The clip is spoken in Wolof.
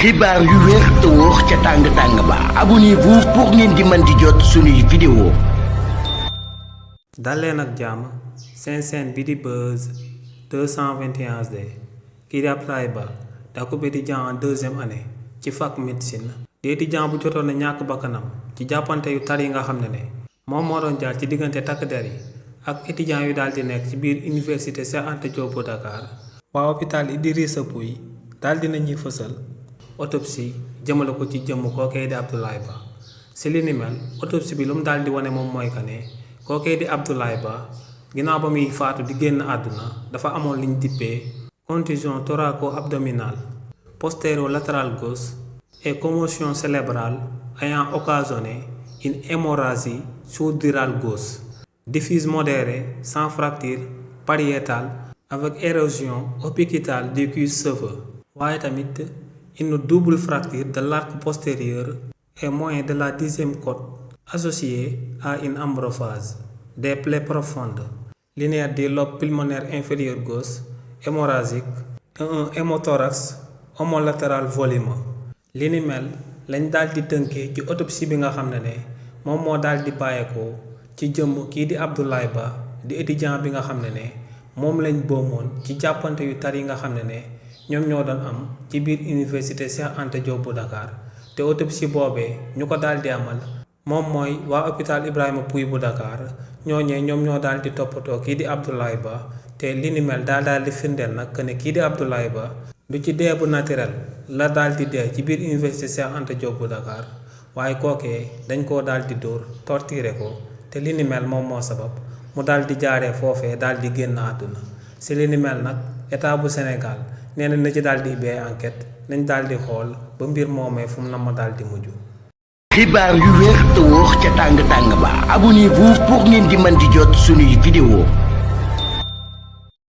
xibaar yu wér te wóor ca tàng ba abonnez-vous pour ngeen di mën di jot suñuy vidéo. daleen ak jàmm seen chaîne bi di Buzz 221 HD kii di Abdoulaye Ba dakub étudiant en deuxième année ci fac médecine di étudiant bu jotoon na ñàkk bakkanam ci jàppante yu tar yi nga xam ne moom moo doon jaar ci diggante takk der yi ak étudiant yu daal di nekk ci biir université Cheikh Anta Diop bu Dakar. waa hôpital Idrissa Pouye daal dina ñuy fësal autopsie jëmale ko ci jëmm kookee di Abdoulaye Ba si li ni mel autopsie bi lu mu daal di wane moom mooy que ne kookee di Abdoulaye Ba ginnaaw ba muy faatu di génn àdduna dafa amoon liñ dippee contusion thoraco-abdominale postéro-latérale gauche et commotion cérébrale ayant occasionné une hémorragie sous-durale gauche diffuse modérée sans fracture pariétale avec érosion obicutale du cuir chevelu waaye tamit une double fracture de l'arc postérieur et moyen de la 10e côte associée à une amorphose des plaies profondes linéaires du lobe pulmonaire inférieur gauche hémorragique et un hémothorax homolatéral volumineux. li ni mel lañ daal di tënkee ci autopsie bi nga xam ne moom moo daal di bàyyeekoo ci jëmm kii di Abdoulaye Ba di étudiant bi nga xam ne moom lañ boomoon ci jàppante yu tar yi nga xam ne ñoom ñoo doon am ci biir université Cheikh Anta Diop bu Dakar te autopsie boobee ñu ko daal di amal moom mooy waa hôpital Ibrahima Pouye bu Dakar ñooñee ñoom ñoo daal di toppatoo kii di Abdoulaye Ba te li ni mel daal di firndeel nag que ne kii di Abdoulaye Ba du ci dee bu naturel la daal di dee ci biir université Cheikh Anta Diop bu Dakar waaye kookee dañ koo daal di dóor torturé ko te li ni mel moom moo sabab mu daal di jaaree foofee daal di génn àdduna si li ni mel nag état bu Sénégal nee na ci daal di ubbee enquête nañ daal di xool ba mbir moomee fu mu na ma daal di mujj. xibaar yu wér te wóor ca tàng ba abonnez-vous pour ngeen di mën di jot suñuy vidéo.